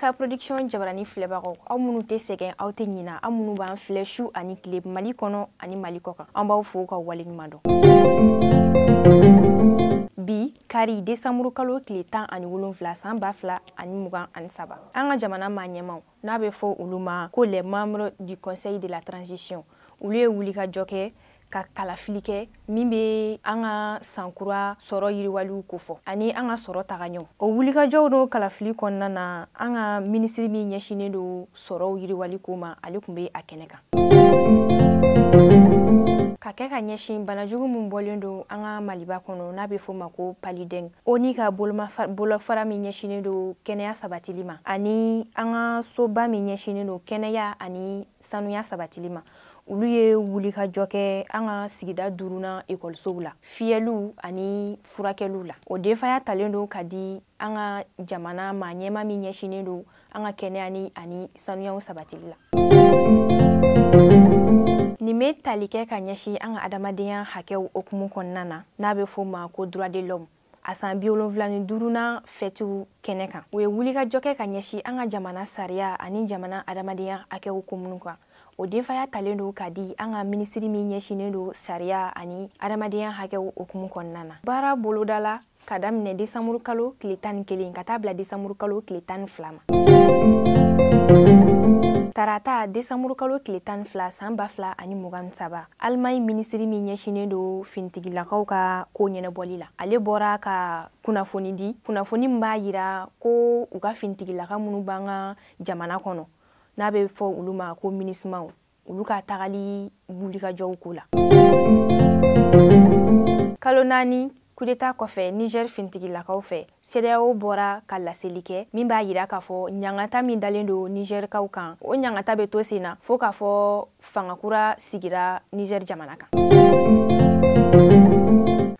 Denfaya Production jabarani filɛbagaw, aw minnu tɛ sɛgɛn, aw tɛ ɲina, aw minnu b'an filɛ su ani tile Mali kɔnɔ ani Mali kɔ kan, an b'aw fo ka waleɲuman dɔn. Bi kari décembre kalo tile 17 san 2023, an ka jamana maa ɲɛmaw n'a bɛ fɔ olu ma ko les membres du conseil de la transition, olu ye wulikajɔ kɛ ka kalafili kɛ min bɛ an ka sankura sɔrɔ yiriwaliw kofɔ ani an ka sɔrɔ tagaɲɛw. O wulikajɔw n'o kalafili kɔnɔna na, an ka minisiri min ɲɛsinnen don sɔrɔw yiriwali ko ma, ale tun bɛ a kɛnɛ kan. Ka kɛ ka ɲɛsin banajugu min bɔlen don an ka Maliba kɔnɔ n'a bɛ fɔ o ma ko paludɛn, ONU ka bolofara min ɲɛsinnen don kɛnɛya sabatili ma ani an ka soba min ɲɛsinnen don kɛnɛya ani sanuya sabatili ma, olu ye wulikajɔ kɛ an ka sigida 5nan ekɔlisow la, fiyɛliw ani furakɛliw la. O denfaya talen don ka di an ka jamana maa ɲɛma min ɲɛsinnen don an ka kɛnɛya ni ani sanuyaw sabatili la. Nin bɛ tali kɛ ka ɲɛsin an ka adamadenya hakɛw hukumu kɔnɔna na n'a bɛ fɔ o ma ko droit de l'homme, a san 75nan fɛtiw kɛnɛ kan. U ye wulikajɔ kɛ ka ɲɛsin an ka jamana sariya ani jamana adamadenya hakɛw ko minnu kan. O denfaya talen don ka di an ka minisiri min ɲɛsinnen don sariya ani adamadenya hakɛw hukumu kɔnɔna na. Baara boloda la ka daminɛ décembre kalo tile 11 ka taa bila décembre kalo tile 12 ma. Tarata décembre kalo tile 12 san 2023, Allemagne minisiri min ɲɛsinnen don finitigilakaw ka ko ɲɛnabɔli la, ale bɔra ka kunnafoni di, kunnafoni min b'a yira ko u ka finitigilaka minnu b'an ka jamana kɔnɔ n'a bɛ fɔ olu ma ko MINUSMA, olu ka tagali wulikajɔw ko la. Kalo 4 coup d'état kɔfɛ Niger finitigilakaw fɛ, CEDEAO bɔra ka laseli kɛ min b'a yira k'a fɔ ɲangata min dalen don Nigerkaw kan, o ɲangata bɛ to sen na fo k'a fɔ fangakura sigira Niger jamana kan.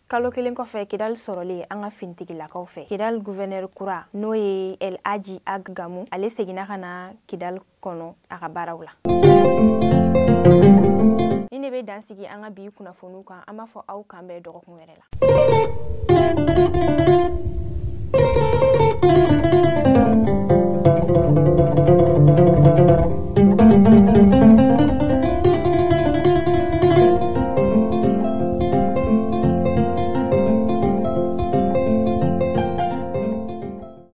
Kalo kelen kɔfɛ Kidal sɔrɔlen an ka finitigilakaw fɛ, Kidal gouverneur kura n'o ye El Hadji Ag Gamou, ale seginna ka na Kidal kɔnɔ a ka baaraw la. Ni ne bɛ dan sigi an ka bi kunnafoniw kan, an b'a fɔ aw kan bɛn dɔgɔkun wɛrɛ la.